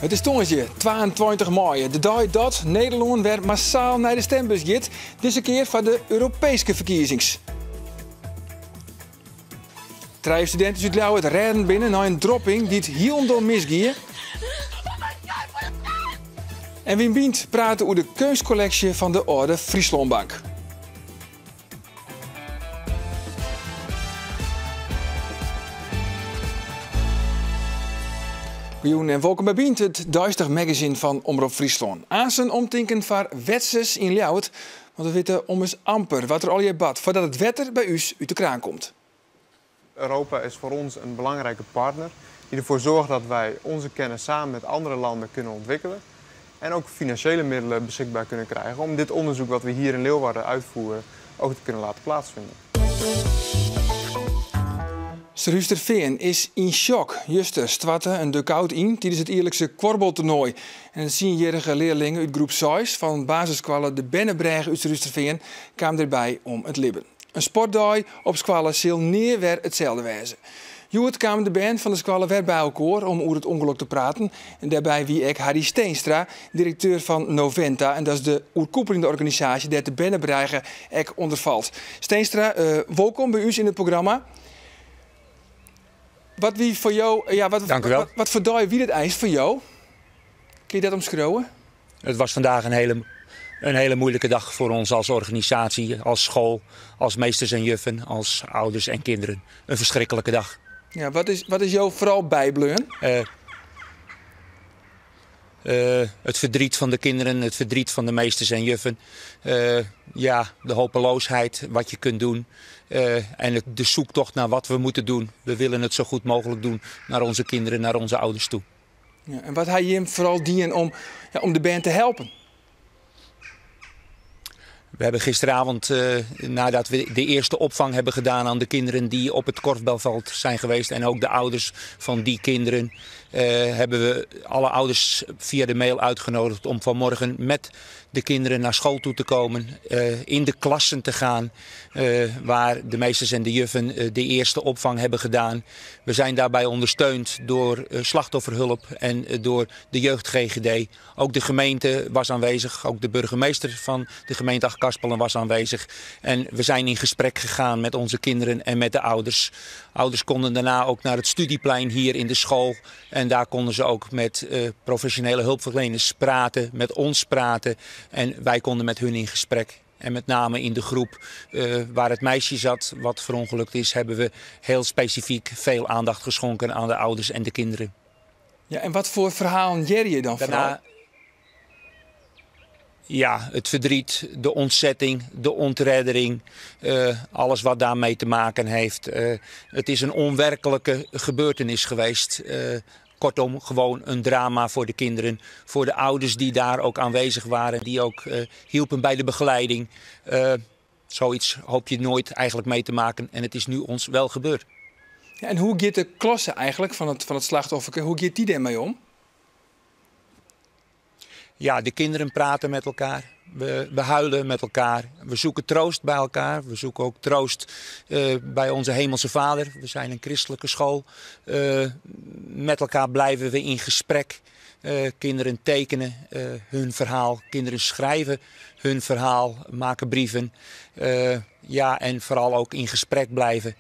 It is tongersdei 22 maaie, de dei dat Nederlân wer massaal nei de stembus giet, dizze kear foar de Europeeske ferkiezings. Trije studinten út Ljouwert rêden binne nei in dropping dy't hielendal misgie. En Wim Bynt prate oer de keunstkolleksje fan de âlde Fryslânbank. Goejûn en wolkom by Bynt, it deistich magazine fan Omrop Fryslân. Aansen omtinken foar Wetsus yn Ljouwert, want we witte ommers amper wat der allegear bart foardat it wetter by ús út de kraan komt. Europa is voor ons een belangrijke partner die ervoor zorgt dat wij onze kennis samen met andere landen kunnen ontwikkelen en ook financiële middelen beschikbaar kunnen krijgen om dit onderzoek wat we hier in Leeuwarden uitvoeren ook te kunnen laten plaatsvinden. Surhústerfean is yn shock. Juster stoarte in dugout yn tidens it jierlikse kuorbaltoernoai. En in tsienjierrige learling út groep seis fan basisskoalle De Bernebrêge út Surhústerfean kaam derby om it libben. In sportdei op skoalle sil nea wer itselde wêze. Hjoed kamen de bern fan de skoalle wer by elkoar om oer it ûngelok te praten. En dêrby wie ek Harry Steenstra, direkteur fan Noventa. En dat is de oerkoepeljende organisaasje dêr't de Bernebrêge ek ûnder falt. Steenstra, wolkom by ús yn it programma. Wat wie foar jo, ja, wat, Dank u wel. wat, wat foar dei wie dit eins foar jo? Kin je dat omskriuwe? Het was vandaag een hele moeilijke dag voor ons als organisatie, als school, als meesters en juffen, als ouders en kinderen. Een verschrikkelijke dag. Ja, wat is jo foaral bybleaun? Het verdriet van de kinderen, het verdriet van de meesters en juffen. Ja, de hopeloosheid, wat je kunt doen. En de zoektocht naar wat we moeten doen. We willen het zo goed mogelijk doen naar onze kinderen, naar onze ouders toe. Ja, en wat ha jim foaral dien ja, om de bern te helpen? We hebben gisteravond, nadat we de eerste opvang hebben gedaan aan de kinderen die op het korfbalveld zijn geweest en ook de ouders van die kinderen, hebben we alle ouders via de mail uitgenodigd om vanmorgen met de kinderen naar school toe te komen, in de klassen te gaan, waar de meesters en de juffen de eerste opvang hebben gedaan. We zijn daarbij ondersteund door slachtofferhulp en door de jeugd GGD. Ook de gemeente was aanwezig, ook de burgemeester van de gemeente Achtkarspelen was aanwezig. En we zijn in gesprek gegaan met onze kinderen en met de ouders. Ouders konden daarna ook naar het studieplein hier in de school. En daar konden ze ook met professionele hulpverleners praten, met ons praten. En wij konden met hun in gesprek. En met name in de groep waar het meisje zat, wat verongelukt is, hebben we heel specifiek veel aandacht geschonken aan de ouders en de kinderen. Ja, en wat voor verhalen hear je dan Daarna vooral? Ja, het verdriet, de ontzetting, de ontreddering, alles wat daarmee te maken heeft. Het is een onwerkelijke gebeurtenis geweest. Kortom, gewoon een drama voor de kinderen, voor de ouders die daar ook aanwezig waren, die ook hielpen bij de begeleiding. Zoiets hoop je nooit eigenlijk mee te maken en het is nu ons wel gebeurd. Ja, en hoe gaat de klasse eigenlijk van het slachtoffer, hoe gaat die daarmee om? Ja, de kinderen praten met elkaar. We huilen met elkaar. We zoeken troost bij elkaar. We zoeken ook troost bij onze Hemelse Vader. We zijn een christelijke school. Met elkaar blijven we in gesprek. Kinderen tekenen hun verhaal. Kinderen schrijven hun verhaal, maken brieven. En vooral ook in gesprek blijven.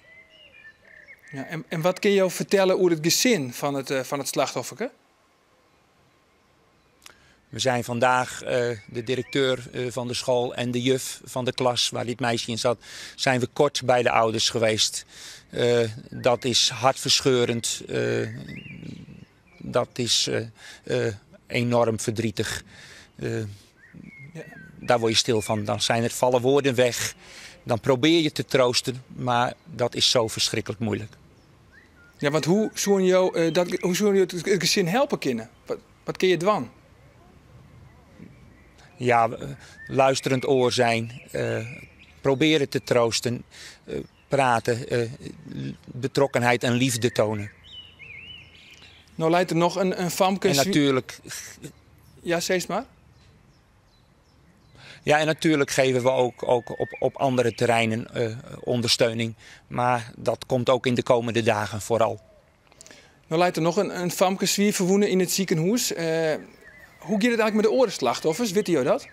Ja, en wat kun je vertellen over het gezin van het slachtoffer? We zijn vandaag de directeur van de school en de juf van de klas waar dit meisje in zat, zijn we kort bij de ouders geweest. Dat is hartverscheurend. Dat is enorm verdrietig. Daar word je stil van. Dan zijn er vallen woorden weg. Dan probeer je te troosten, maar dat is zo verschrikkelijk moeilijk. Ja, want hoe zou je dat, hoe zou je het gezin helpen kunnen? Wat kun je dwan? Ja, luisterend oor zijn, proberen te troosten, praten, betrokkenheid en liefde tonen. Nou leidt er nog een famke En natuurlijk Ja, zeg maar. Ja, en natuurlijk geven we ook op andere terreinen ondersteuning. Maar dat komt ook in de komende dagen vooral. No leit der noch in famke swier ferwûne yn it sikehûs. Hoe giet it eigentlik mei de oare slachtoffers? Witte jo dat?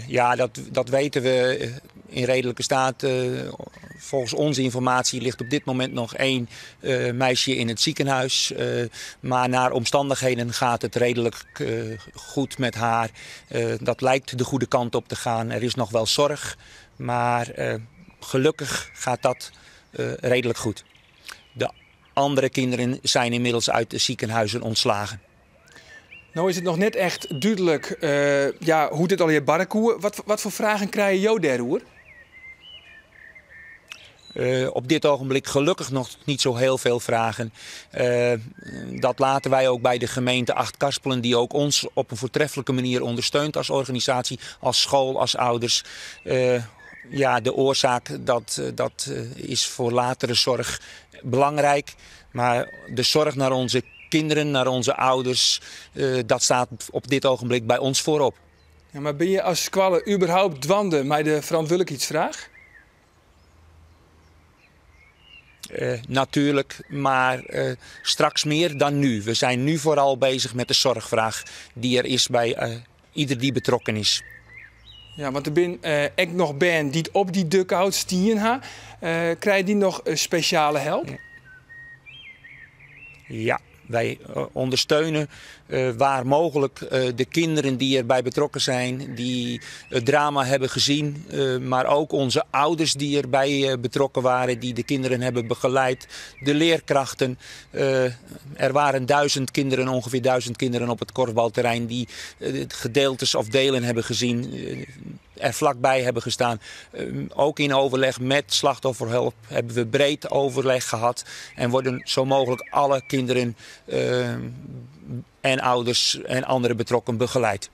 Ja, dat weten we in redelijke staat. Volgens onze informatie ligt op dit moment nog één meisje in het ziekenhuis. Maar naar omstandigheden gaat het redelijk goed met haar. Dat lijkt de goede kant op te gaan. Er is nog wel zorg, maar gelukkig gaat dat redelijk goed. De andere kinderen zijn inmiddels uit de ziekenhuizen ontslagen. Nou is it noch net echt dúdlik ja, hoe't dit allegear barre koe. Wat foar fragen krije jo dêroer? Op dit ogenblik gelukkig nog niet zo heel veel vragen. Dat laten wij ook bij de gemeente Achtkarspelen, die ook ons op een voortreffelijke manier ondersteunt als organisatie, als school, als ouders. Ja, de oorzaak, dat is voor latere zorg belangrijk. Maar de zorg naar onze kinderen, naar onze ouders, dat staat op dit ogenblik bij ons voorop. Ja, mar binne je as skoalle überhaupt dwaande mei de ferantwurdlikheidsfraach? Natuurlijk, maar straks meer dan nu. We zijn nu vooral bezig met de zorgvraag die er is bij ieder die betrokken is. Ja, want der binne ek noch bern dy't op dy dugout stien ha. Krije dy noch spesjale help? Ja, wij ondersteunen waar mogelijk de kinderen die erbij betrokken zijn, die het drama hebben gezien, maar ook onze ouders die erbij betrokken waren, die de kinderen hebben begeleid, de leerkrachten. Er waren 1000 kinderen, ongeveer 1000 kinderen op het korfbalterrein die gedeeltes of delen hebben gezien, er vlakbij hebben gestaan. Ook in overleg met slachtofferhulp hebben we breed overleg gehad en worden zo mogelijk alle kinderen en ouders en andere betrokken begeleid.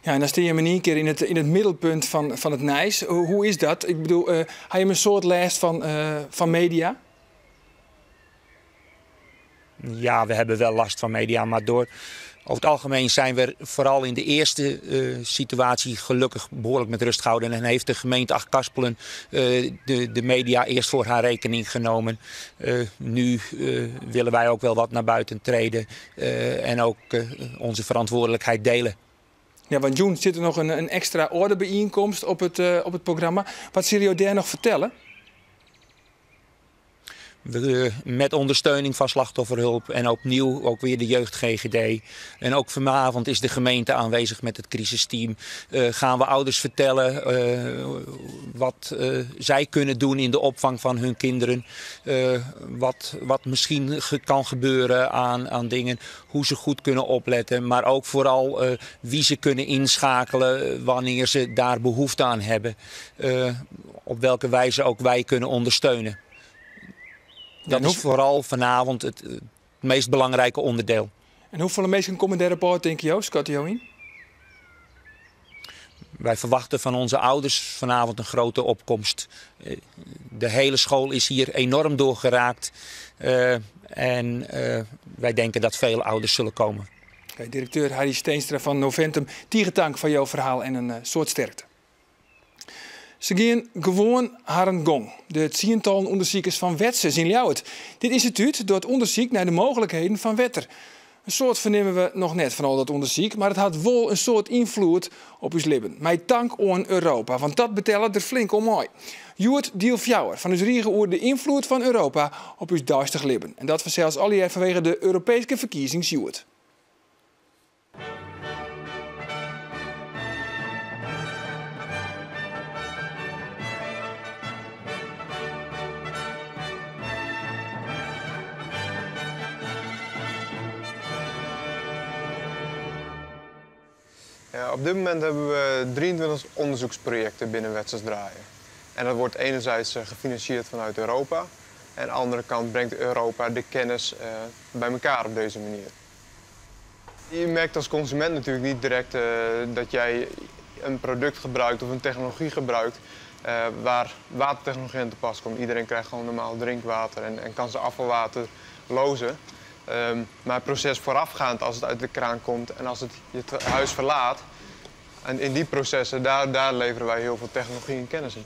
Ja, en dan steane je in ien kear yn it middelpunt fan it nijs. Hoe is dat? Ik bedoel, ha je in soad lêst fan media? Ja, we hebben wel last van media, maar over het algemeen zijn we vooral in de eerste situatie gelukkig behoorlijk met rust gehouden. En heeft de gemeente Achtkarspelen de media eerst voor haar rekening genomen. Nu willen wij ook wel wat naar buiten treden en ook onze verantwoordelijkheid delen. Ja, want jûn sit der noch in ekstra âlderbyienkomst op it programma. Wat sille jo dêr noch fertelle? We, met ondersteuning van slachtofferhulp en opnieuw ook weer de jeugd GGD. En ook vanavond is de gemeente aanwezig met het crisisteam. Gaan we ouders vertellen wat zij kunnen doen in de opvang van hun kinderen. Wat misschien kan gebeuren aan dingen. Hoe ze goed kunnen opletten. Maar ook vooral wie ze kunnen inschakelen wanneer ze daar behoefte aan hebben. Op welke wijze ook wij kunnen ondersteunen. Dat is vooral vanavond het meest belangrijke onderdeel. En hoefolle minsken komme dêr op, tinke jo, skatte jo yn? Wij verwachten van onze ouders vanavond een grote opkomst. De hele school is hier enorm door geraakt. En wij denken dat veel ouders zullen komen. Oké, direkteur Harry Steenstra fan Noventum, tige tank foar jo ferhaal en in soad sterkte. Se geane gewoan harren gong. De tsientallen ûndersikers fan Wetsus yn Ljouwert. Dit ynstitút docht ûndersyk nei de mooglikheden fan wetter. In soad fernimme we noch net fan al dat ûndersyk, mar it hat wol in soad ynfloed op ús libben. Mei tank oan Europa, want dat betellet der flink oan mei. Hjoed diel fjouwer fan ús rige oer de ynfloed fan Europa op ús deistich libben. En dat fansels allegear fanwege de Europeeske ferkiezings hjoed. Ja, op dit moment hebben we 23 onderzoeksprojecten binnen Wetsus draaien. En dat wordt enerzijds gefinancierd vanuit Europa. En aan de andere kant brengt Europa de kennis bij elkaar op deze manier. Je merkt als consument natuurlijk niet direct dat jij een product gebruikt of een technologie gebruikt waar watertechnologie aan te pas komt. Iedereen krijgt gewoon normaal drinkwater en kan zijn afvalwater lozen. Maar het proces voorafgaand als het uit de kraan komt en als het je huis verlaat, en in die processen, daar leveren wij heel veel technologie en kennis in.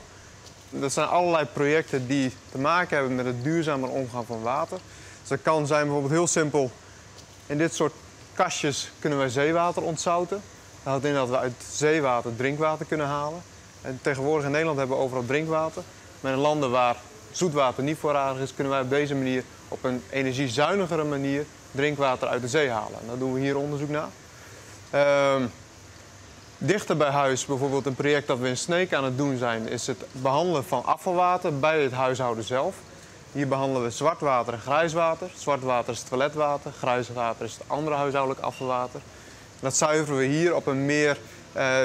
Dat zijn allerlei projecten die te maken hebben met het duurzamer omgaan van water. Dus dat kan zijn bijvoorbeeld heel simpel. In dit soort kastjes kunnen wij zeewater ontzouten. Dat houdt in dat we uit zeewater drinkwater kunnen halen. En tegenwoordig in Nederland hebben we overal drinkwater. Maar in landen waar zoetwater niet voorradig is, kunnen wij op deze manier op een energiezuinigere manier drinkwater uit de zee halen. En daar doen we hier onderzoek naar. Dichter bij huis, bijvoorbeeld een project dat we in Sneek aan het doen zijn, is het behandelen van afvalwater bij het huishouden zelf. Hier behandelen we zwart water en grijs water. Zwart water is het toiletwater, grijs water is het andere huishoudelijk afvalwater. En dat zuiveren we hier op een meer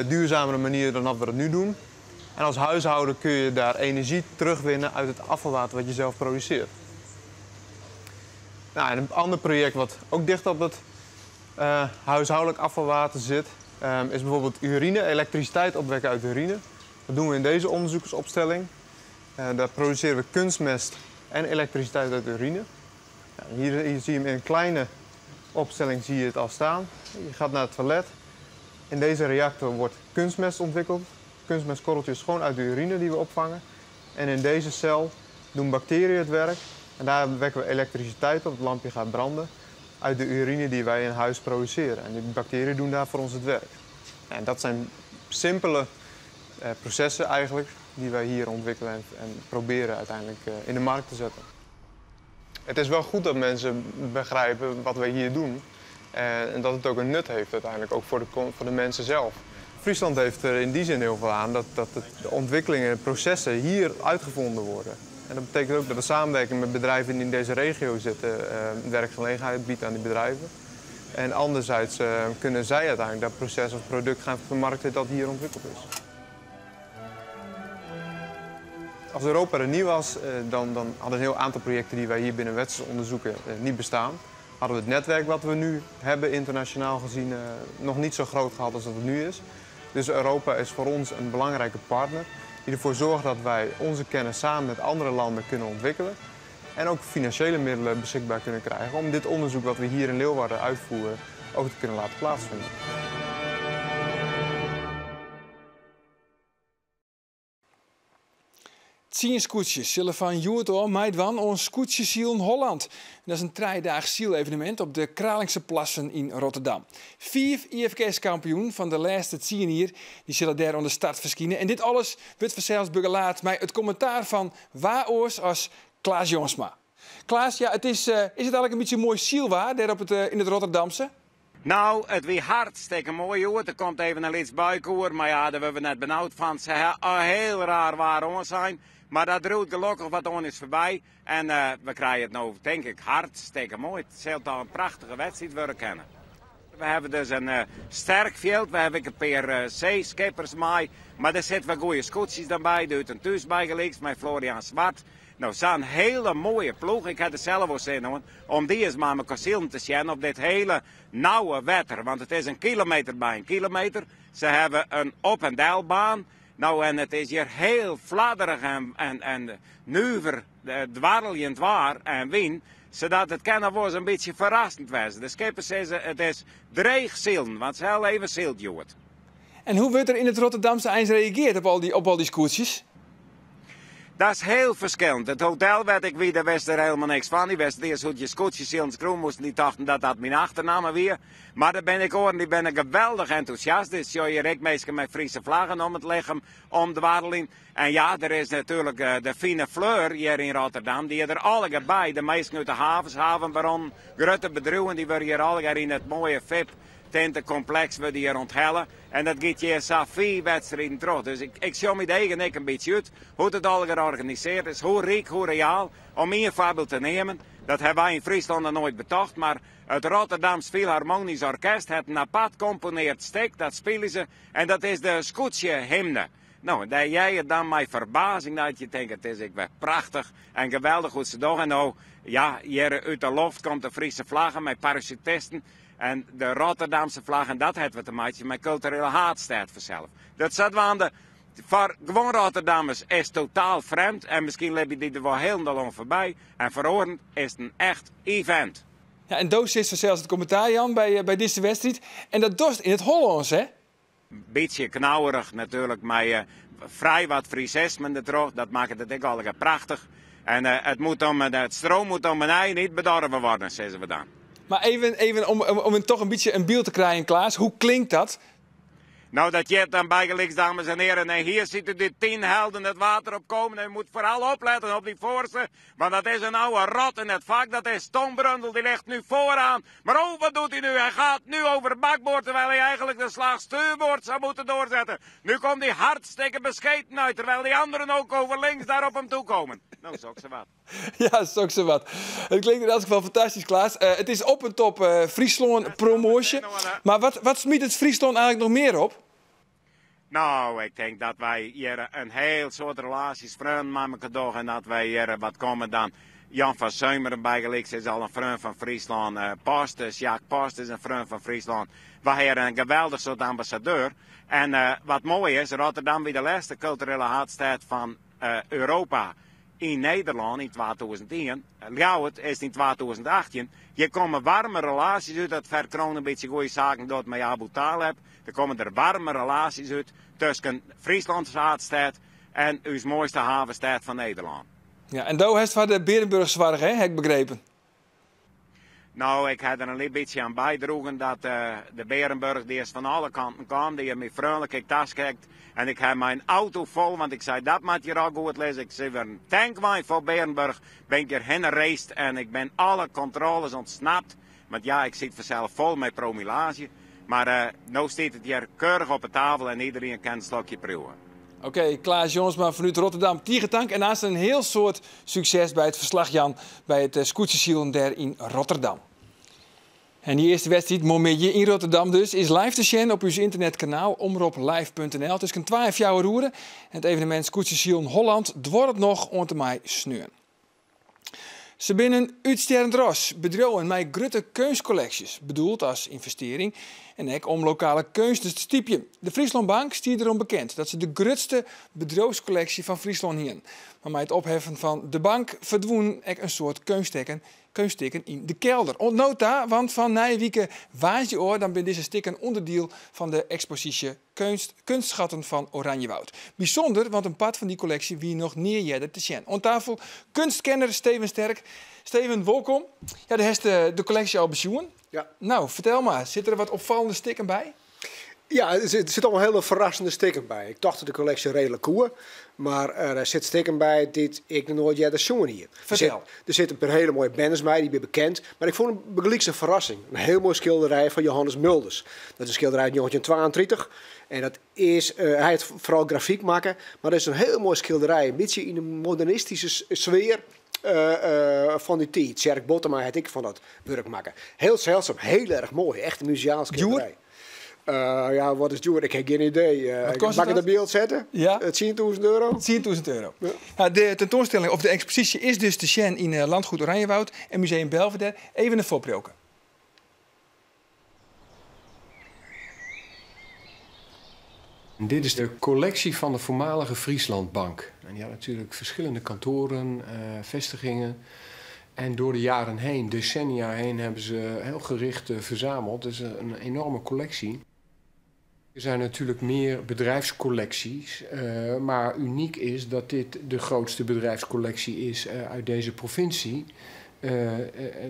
duurzamere manier dan dat we dat nu doen. En als huishouden kun je daar energie terugwinnen uit het afvalwater wat je zelf produceert. Nou, en een ander project wat ook dicht op het huishoudelijk afvalwater zit, is bijvoorbeeld urine, elektriciteit opwekken uit urine. Dat doen we in deze onderzoekersopstelling. Daar produceren we kunstmest en elektriciteit uit urine. Nou, hier zie je hem in een kleine opstelling zie je het al staan. Je gaat naar het toilet. In deze reactor wordt kunstmest ontwikkeld. Kunstmestkorreltjes gewoon uit de urine die we opvangen. En in deze cel doen bacteriën het werk. En daar wekken we elektriciteit op, het lampje gaat branden, uit de urine die wij in huis produceren. En die bacteriën doen daar voor ons het werk. En dat zijn simpele processen eigenlijk die wij hier ontwikkelen en proberen uiteindelijk in de markt te zetten. Het is wel goed dat mensen begrijpen wat wij hier doen en dat het ook een nut heeft uiteindelijk, ook voor de mensen zelf. Friesland heeft er in die zin heel veel aan dat de ontwikkelingen en processen hier uitgevonden worden. En dat betekent ook dat de samenwerking met bedrijven die in deze regio zitten werkgelegenheid biedt aan die bedrijven. En anderzijds kunnen zij uiteindelijk dat proces of product gaan vermarkten dat hier ontwikkeld is. Als Europa er niet was, dan hadden een heel aantal projecten die wij hier binnen Wetsus onderzoeken niet bestaan. Hadden we het netwerk wat we nu hebben internationaal gezien nog niet zo groot gehad als dat het nu is. Dus Europa is voor ons een belangrijke partner die ervoor zorgt dat wij onze kennis samen met andere landen kunnen ontwikkelen. En ook financiële middelen beschikbaar kunnen krijgen om dit onderzoek wat we hier in Leeuwarden uitvoeren ook te kunnen laten plaatsvinden. 10 skûtsjes sille fan hjoed ôf meidwaan oan Skûtsjesilen Holland. En dat is in trijedaags sylevenemint op de Kralingse Plassen yn Rotterdam. 5 IFKS-kampioenen fan de lêste 10 jier dy sille dêr oan de start ferskine. En dit alles wurdt fansels begelaat mei it kommentaar fan wa oars as Klaas Jongsma. Klaas, ja, is it eigenlik in bytsje moai sylwaar dêr yn it Rotterdamse? Nou, it wie hartstikke moai, hoor. Der komt even in lyts buike oer, mar ja, dêr wurde we net benaud fan. Se ha hiel raar waar oan sein, mar dat driuwt gelokkich wat oan is foarby. En we krije it no, tink ik, hartstikke moai. It sil toch in prachtige wedstriid wurde kinne. We hawwe dus in sterk fjild, we hawwe ek in pear seeskippers mei, mar der sitte wol goede skûtsjes dan by, de Ut en Thús bygelyks, mei Florian Zwart. Nou, sa'n hiele moaie ploech, ik ha der sels wol sin oan, om dy ris mei mekoar silen te sjen op dit hiele nauwe wetter. Want it is in kilometer by in kilometer. Se hawwe in op- en delbaan. Nou, en it is hjir hiel fladderich en nuver, dwarreljend waar en wyn, sadat it kin noch wolris in bytsje ferrassend wêze. De skippers sizze it is dreech silen, want se ha even syld hjoed. En hoe wurdt der yn it Rotterdamse eins reagearre op al dy skûtsjes? Dat is hiel ferskillend. It hotel wêr't ik wie, dêr wist der hielendal niks fan. Dy wist earst hoe't je skûtsjesilen skriuwe moasten. Dy tochten dat dat myn achternamme wie. Mar der binne ek oaren dy binne geweldich entûsjast. Dus sjoch hjir ek minsken mei Fryske flaggen om it lichem omdwarreljen. En ja, der is natuerlik de fine fleur hjir yn Rotterdam. Dy is der allegear by. De minsken út de havens, havenbaronnen, grutte bedriuwen, dy wurde hjir allegear yn it moaie VIP tintekompleks wurde hjir ûnthelle. En dat giet hjir sa 5 wedstriden troch. Dus ik sjoch my de eagen ek in bytsje út hoe't it allegear organisearre is. Hoe ryk, hoe reaal. Om ien foarbyld te neamen, dat hawwe wy yn Fryslân noch noait betocht, mar it Rotterdams Philharmonisch Orkest hat in apart komponearre stik, dat spylje se, en dat is de skûtsjehymne. Nou, dêr hear je dan mei ferbazing dat je tinkt, it is ek wer prachtich en geweldich hoe't se dogge. En no, ja, hjir út de loft komt de Fryske flagge mei parachutisten en de Rotterdamse flagge. En dat hat wat te meitsjen mei kulturele haadstêd fansels. Dat sadwaande foar gewoan Rotterdammers is totaal frjemd en miskien libje dy der wol hielendal oan foarby. En foar oaren is it in echt event. Ja, en do sitst fansels it kommentaar, Jan, by dizze wedstriid. En dat dochst yn it Hollânsk, hè? Bytsje knauwerich natuerlik mei frij wat Frisismen dertroch, dat makket it ek allegear prachtich. En het moet om, het stro moet om 'e nij niet bedorven worden, sizze we dan. Mar even, even om, om, om toch in bytsje in byld te krijen, Klaas, hoe klinkt dat? Nou, dat hjit dan bygelyks, dames en heren, en hier ziet u de 10 helden het water opkomen. En u moet vooral opletten op die voorste, want dat is een oude rot in het vak. Dat is Tom Brundel, die ligt nu vooraan. Maar oh, wat doet hij nu? Hij gaat nu over bakboord, terwijl hij eigenlijk de slag stuurboord zou moeten doorzetten. Nu komt hij hartstikke bescheten uit, terwijl die anderen ook over links daar op hem toekomen. Nou, soksawat. Ja, soksawat. It klinkt yn elts gefal fantastysk, Klaas. It is op en top Fryslân promoasje. Mar wat, wat smyt it Fryslân eigenlik noch mear op? Nou, ik tink dat wy hjir in hiel soad relaasjes, freonen mei mekoar dogge en dat wy hjir wat komme dan. Jan van Seumeren bygelyks is al in freon fan Fryslân. Post, Jacques Post is in freon fan Fryslân. Wy hawwe in geweldich soad ambassadeur. En wat moai is, Rotterdam wie de lêste kulturele haadstêd fan Europa yn Nederlân yn 2001. Ljouwert is yn 2018. Hjir komme waarme relaasjes út dat Ferd Crone in bytsje goede saken docht mei Aboutaleb. Der komme der waarme relaasjes út tusken Fryslâns haadstêd en ús moaiste havenstêd fan Nederlân. Ja, en do hast foar de Berenburg soarge, hè, ha ik begrepen? Nou, ik ha der in lyts bytsje oan bydroegen dat de Berenburg dy is fan alle kanten kaam. Dy hat my freonlik ek taskekt. En ik ha myn auto fol, want ik sei dat moat hjir al goed lizze. Ik sil wer in tankwein fol Berenburg bin ik hjir hinne raced en ik bin alle kontrôles ûntsnapt. Want ja, ik sit fansels fol mei promillaazje. Mar no stiet it hjir keurich op 'e tafel en iderien kin in slokje priuwe. Oké, Klaas Jongsma fanút Rotterdam, tige tank en aanst in hiel soad sukses by it ferslach jaan by it skûtsjesilen dêr yn Rotterdam. En dy earste wedstriid, moarnmiddei yn Rotterdam dus, is live te sjen op ús ynternetkanaal omroplive.nl tusken twa en fjouwer oere. En it evenemint Skûtsjesilen Holland duorret noch oant en mei sneon. Se binne in útstjerrend ras, bedriuwen mei grutte keunstkolleksjes, bedoeld as ynvestearring en ek om lokale keunstners te stypjen. De Friesland Bank stiet derom bekend dat se de grutste bedriuwskolleksje fan Fryslân hienen. Mar mei it opheffen fan de bank ferdwûnen ek in soad keunststikken keunststikken yn de kelder. Oant no ta, want fan nije wike woansdei ôf dan binne dizze stikken ûnderdiel fan de eksposysje Keunst, Kunstschatten van Oranjewoud. Bysûnder, want in part fan dy kolleksje wie noch nea earder te sjen. Oan tafel kunstkenner Steven Sterk. Steven, wolkom. Ja, do hast de kolleksje al besjoen. Ja. Nou, fertel mar, sitte der wat opfallende stikken by? Ja, der sitte al hiele ferrassende stikken by. Ik tocht dat de kolleksje reedlik koe, mar der sitte stikken by dy't ik noch noait earder sjoen hie. Fertel. Der sitte in pear hiele moaie banners by, dy binne bekend. Mar ik fûn bygelyks in ferrassing. In hiel moai skilderij fan Johannes Mulders. Dat is in skilderij út njoggentjintwaentritich. En dat is, hy hat foaral grafyk makke, mar dat is in hiel moai skilderij. In bytsje yn in modernistyske sfear fan dy tiid. Tsjerk Bottema hat ek fan dat wurk makke. Hiel seldsum, hiel erch moai. Echt in museaal skilderij. Djoer? Ja, wat is djoer? Ik ha gjin idee. Wat kostet Moat ik dat? it byld sette? Ja. 10.000 euro. 10.000 euro. Ja. Nou, de tentoanstelling of de eksposysje is dus te sjen yn Landgoed Oranjewoud en Museum Belvédère. Even in foarpriuwke. Dit is de collectie van de voormalige Frieslandbank. En die had natuurlijk verschillende kantoren, vestigingen. En door de jaren heen, decennia heen, hebben ze heel gericht verzameld. Dus een enorme collectie. Er zijn natuurlijk meer bedrijfscollecties, maar uniek is dat dit de grootste bedrijfscollectie is uit deze provincie.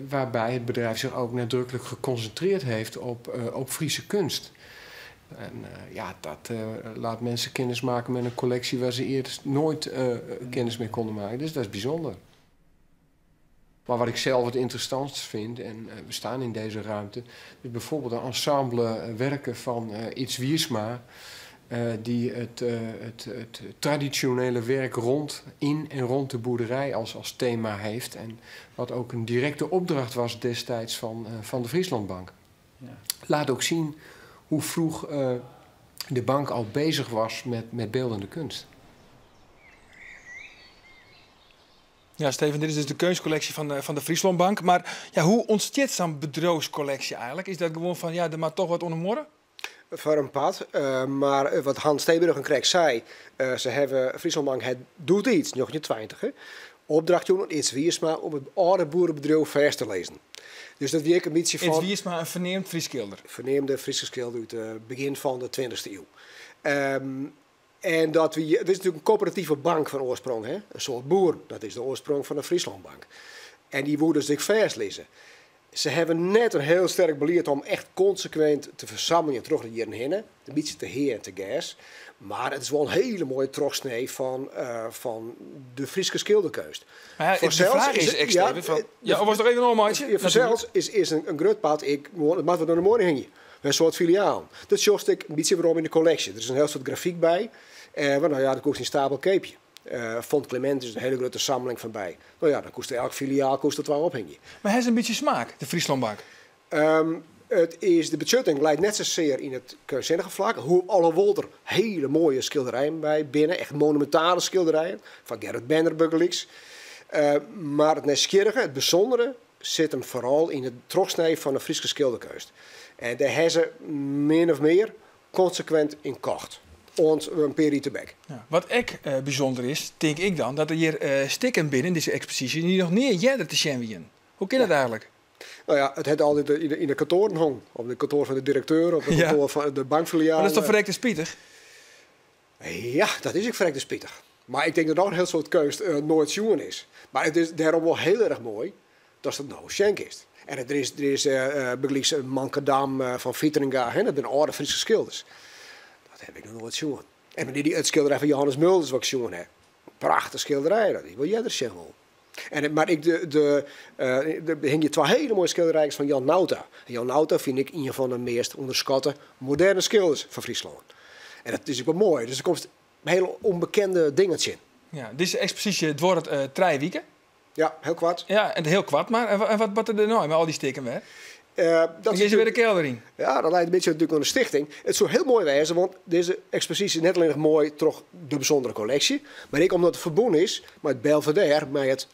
Waarbij het bedrijf zich ook nadrukkelijk geconcentreerd heeft op Friese kunst. En dat laat mensen kennis maken met een collectie waar ze eerst nooit kennis mee konden maken. Dus dat is bijzonder. Maar wat ik zelf het interessantst vind, en we staan in deze ruimte, is bijvoorbeeld een ensemble werken van Ids Wiersma, die het traditionele werk in en rond de boerderij als thema heeft. En wat ook een directe opdracht was destijds van de Frieslandbank. Laat ook zien hoe vroeg de bank al bezig was met beeldende kunst. Ja, Steven, dit is dus de keunstkolleksje fan de Frieslandbank. Mar ja, hoe ûntstiet sa'n bedriuwskolleksje eigenlik? Is dat gewoan fan, ja, der moat toch wat oan de muorre? Foar in part, mar wat Hans Steebruggen krekt sei, se hawwe Frieslandbank het doetiids, 1920, hè, opdracht jûn oan Ids Wiersma om it âlde boerebedriuw fêst te lizzen. Dus dat wie ek in bytsje fan. Ids Wiersma, in ferneamd Frysk skilder. Ferneamde Fryske skilder út it begjin fan de tweintichste iuw. En dat wie, it is natuerlik in koöperative bank fan oarsprong, hè? In soad boeren, dat is de oarsprong fan de Friesland Bank. En dy woe dus ek fêstlizze. Se hawwe net in hiel sterk belied om echt konsekwint te fersammeljen troch de jierren hinne, in bytsje te hea en te gers. Mar it is wol in hiele moaie trochsnee fan, fan de Fryske skilderkeunst. Mar ja, de fraach is ek, Steven, fan, ja, of was der even oanmeitsje? Fansels is, is in grut part ek gewoan, it moat wat oan de muorre hingje. In soad filialen. Dat sjochst ek in bytsje werom yn de kolleksje. Der is in hiel soad grafyk by. Eh, want no ja, dat koest yn stapel keapje. Eh, Font Clement is in hiele grutte samling fan by. No ja, dan koest elk filiaal koest der twa ophingje. Mar ha se in bytsje smaak, de Friesland Bank? It is, de betsjutting leit net sasear yn it keunstsinnige flak, hoe alhoewol't der hiele moaie skilderijen by binne, echt monumintale skilderijen, fan Gerrit Benner bygelyks. Mar it nijsgjirrige, it bysûndere, sit him foaral yn it trochsnee fan de Fryske skilderkeunst. En dêr ha se min of mear konsekwint yn kocht, oant in pear jier tebek. Ja, wat ek bysûnder is, tink ik dan, dat der hjir stikken binne yn dizze eksposysje dy't noch nea earder te sjen wienen. Hoe kin dat eigentlik? No ja, it hat altyd yn de kantoaren hongen. Op de kantoar fan de direkteur, op de kantoar fan de bankfiliaal. Mar dat is toch ferrekte spitich? Ja, dat is ek ferrekte spitich. Mar ik tink dat noch in hiel soad keunst noait sjoen is. Mar it is dêrom wol hiel erch moai datst it no sjen kinst. En der is, der is bygelyks in Mankadam fan Vitringa, hè, dat binne âlde Fryske skilders. Dat haw ik noch noait sjoen. En dy, it skilderij fan Johannes Mulders wat ik sjoen ha. Prachtich skilderij, dat hie ik wol earder sjen wollen. En, mar ek de, de, der hingje twa hiele moaie skilderijkes fan Jan Nauta. En Jan Nauta fyn ik ien fan de meast ûnderskatte moderne skilders fan Fryslân. En dat is ek wol moai. Dus der komst hiele ûnbekende dingen tsjin. Ja, dizze eksposysje duorret trije wiken. Ja, hiel koart. Ja, en hiel koart mar. En wat bart der dêrnei mei al dy stikken wer? Dan gean se wer de kelder yn. Ja, dat leit in bytsje natuerlik oan de stichting. It soe hiel moai wêze, want dizze eksposysje is net allinnich moai troch de bysûndere kolleksje, mar ek omdat it ferbûn is mei it Belvédère, mei it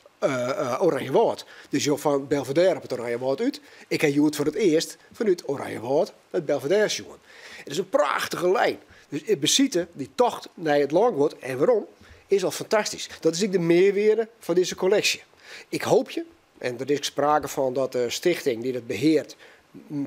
Oranjewâld. Dus jo fan Belvédère op it Oranjewâld út. Ik ha hjoed foar it earst fanút Oranjewâld nei it Belvédère sjoen. It is in prachtige lijn. Dus it besite, dy tocht nei it lânguod en werom, is al fantastysk. Dat is ek de mearwearde fan dizze kolleksje. Ik hoopje, en der is ek sprake fan dat de stichting dy't it beheart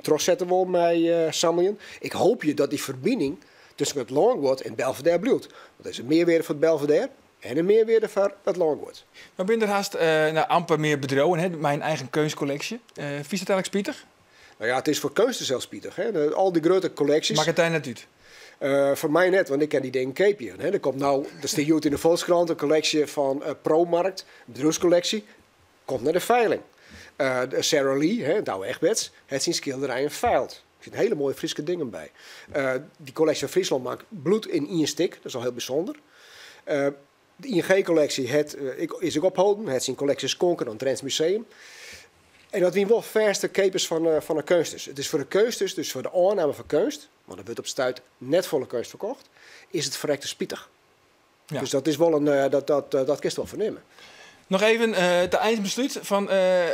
trochsette wol mei sammeljen. Ik hoopje dat dy ferbining tusken it lânguod en Belvédère bliuwt. Want dat is in mearwearde foar it Belvédère en in mearwearde foar it lânguod. No binne der hast no, amper mear bedriuwen hè, mei in eigen keunstkolleksje. Fynst dat eigentlik spitich? No ja, it is foar keunstners hiel spitich. Hè. Al dy grutte kolleksjes. Makket dy net út? Foar my net, want ik kin dy dingen keapje. Hè. Der komt no, der stiet hjoed yn de Volkskrant in kolleksje fan Promarkt, in bedriuwskolleksje, komt nei de feiling. Sara Lee, hè, Douwe Egberts, hat syn skilderijen feild. Der sitte hiele moaie Fryske dingen by. Dy kolleksje fan Friesland Bank bliuwt yn ien stik, dat is al hiel bysûnder. De ING-kolleksje hat, is ek opholden, hat syn kolleksje skonken oan it Drents Museum. En dat wiene wol fêste keapers fan de keunstners. It is foar de keunstners, dus foar de ôfname fan keunst, want der wurdt op stuit net folle keunst ferkocht, is it ferrekte spitich. Ja. Dus dat is wol in, dat, dat, dat kinst wol fernimme. Noch even te einbeslút fan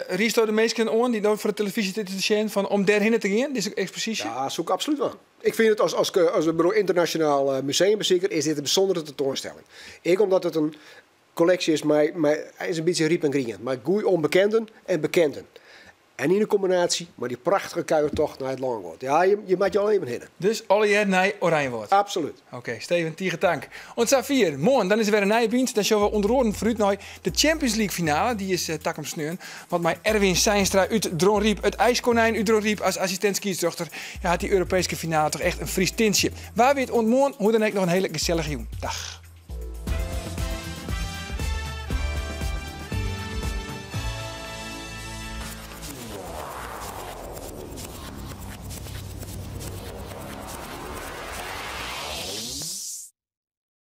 riesto de minsken oan dy't no foar de telefyzje sitte te sjen fan om dêrhinne te gean, dizze eksposysje? Ja, soe ik absolút dwaan. Ik fyn it as, as, as ynternasjonaal museumbesiker is dit in bysûndere tentoanstelling. Ek omdat it in kolleksje is mei, mei is in bytsje ryp en grien, mei goeie ûnbekenden en bekenden. En yn 'e kombinaasje mei dy prachtige kuiertocht nei it lânguod. Ja, je, je moatte je al even hinne. Dus allegear nei Oranjewâld? Absolút. Oké, Steven, tige tank. Oant safier. Moarn dan is der wer in nije Bynt. Dan sjogge we ûnder oaren foarút nei de Champions League finale. Dy is takom sneon. Want mei Erwin Zeinstra út Dronryp, it ijskonijn út Dronryp as assistint skiedsrjochter, ja, hat dy Europeeske finale toch echt in Frysk tintsje. Wa wit oant moarn, hoe dan ek noch in hiele gesellige jûn. Dag.